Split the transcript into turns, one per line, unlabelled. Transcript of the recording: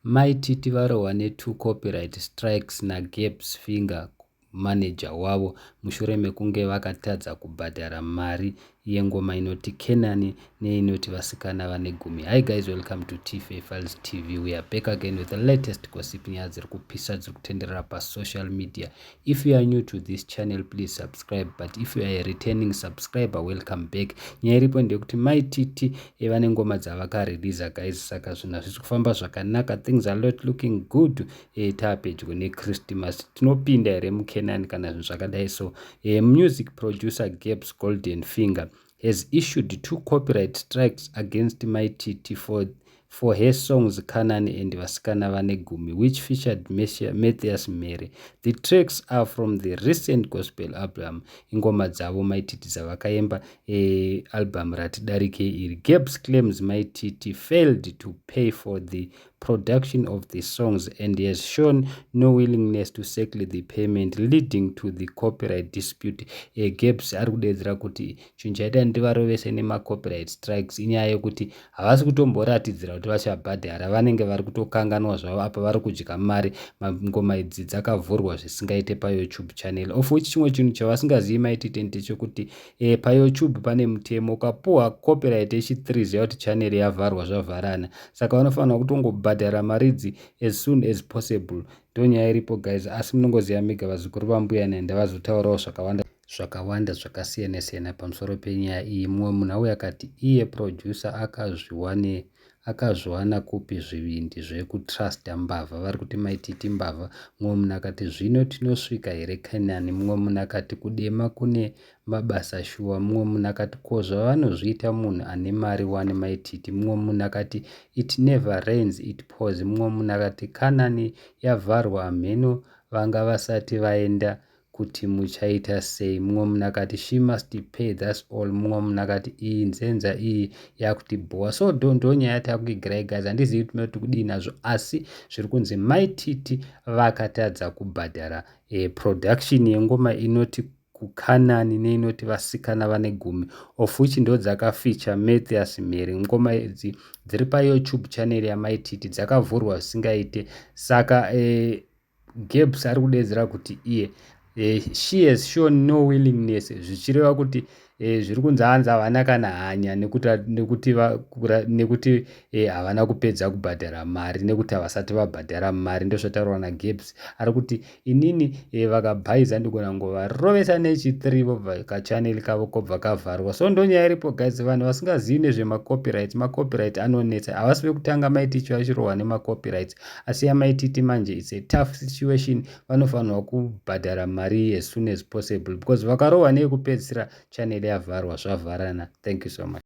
Mai Titi varohwa netwo copyright strikes naGabs Finger maneja wavo mushure mekunge vakatadza kubhadhara mari yengoma inoti Kenani neinoti Vasikana Vane Gumi. Hi guys, welcome to TFA Files TV. We are back again with the latest gossip, nyaya dziri kupisa dziri kutenderera pasocial media. If you are new to this channel, please subscribe, but if you are a returning subscriber, welcome back. Nyaya iripo ndeyekuti Mai Titi vane ngoma dzavakareleasa guys, saka zvinhu hazvisi kufamba zvakanaka. Things are not looking good. Taapedyo neChristmas, tinopinda here muKenani kana zvinhu zvakadai? So music producer Gabs Golden Finger has issued two copyright strikes against Mai Titi for her songs Canaan and Vasikana Vane Gumi, which featured Mathias Mhere. The tracks are from the recent gospel album, ingoma dzavo Mai Titi dzavakaimba album ratidarike iri. Gabs claims Mai Titi failed to pay for the production of the songs and has shown no willingness to settle the payment, leading to the copyright dispute. Gabs ari kudedzera kuti chinhu chaita ndivarovese nemacopyright strikes inyaya yekuti havasi kutomboratidzira kuti vachabhadhara, vanenge vari kutokanganwa zvavo apa vari kudya mari. Ngoma idzi dzakavhurwa zvisingaite paYouTube channel, of which chimwe chinhu chavasingazivi Mai Titi ndechekuti paYouTube pane mutemo, ukapuhwa copyright yechi3, ziva kuti channel yavharwa, zvavharana. Saka vanofanira kutongobhadhara mari idzi as soon as possible. Ndonyaya iripo guys, asi munongoziva mega, vazukuru vambuya nenda vazotaurawo zvakawanda zvakawanda zvakasiyana-siyana pamusoro penyaya iyi. Mumwe munhu auya akati iye producer akazviwana kupi zvivindi zvekutrusta mbavha? Vari kuti Mai Titi mbavha. Mumwe munhu akati, "Zvino tinosvika here Kenani?" Mumwe munhu akati, "Kudema kune mabasa shuwa." Mumwe munhu akati, "Ko zvavanozviita munhu ane mari wani Mai Titi?" Mumwe munhu akati, "It never rains, it pours." Mumwe munhu akati, "Kanani yavharwa, mheno vanga vasati vaenda kuti muchaita sei." Mumwe munhu akati, "She must pay, that's all." Mumwe munhu akati, "Iyi nzenza iyi yakutibhowa." So ndonyaya yatakuigirai guys, handizivi kuti tinoti kudii nazvo, asi zviri kunzi Mai Titi vakatadza kubhadhara production yengoma inoti Kukanani neinoti Vasikana Vane Gumi, of which ndo dzakafeature Mathias Mhere. Ngoma idzi dziri paYouTube channel yaMai Titi, dzakavhurwa zvisingaite. Saka Gabs ari kudedzera kuti iye she has shown no willingness, zvichireva kuti zviri kunzi hanzi havana kana hanya nekuti havana kupedza kubhadhara mari, nekuti havasati vabhadhara mari. Ndozvataurwa naGabs. Ari kuti inini vakabhaiza ndigona kungovarovesa nechi3, vobva kachannel kavo kobva kavharwa. So ndonyaya iripo guys. Vanhu vasingazivi nezvemacopyrights, macopyright anonetsa. Havasi vekutanga Mai Titi vachirohwa nemacopyrights, asi yaMai Titi manje it's a tough situation. Vanofanirwa kubhadhara mari as soon as possible because vakarohwa neyekupedzisira, channel yavharwa, zvavharana. Thank you so much.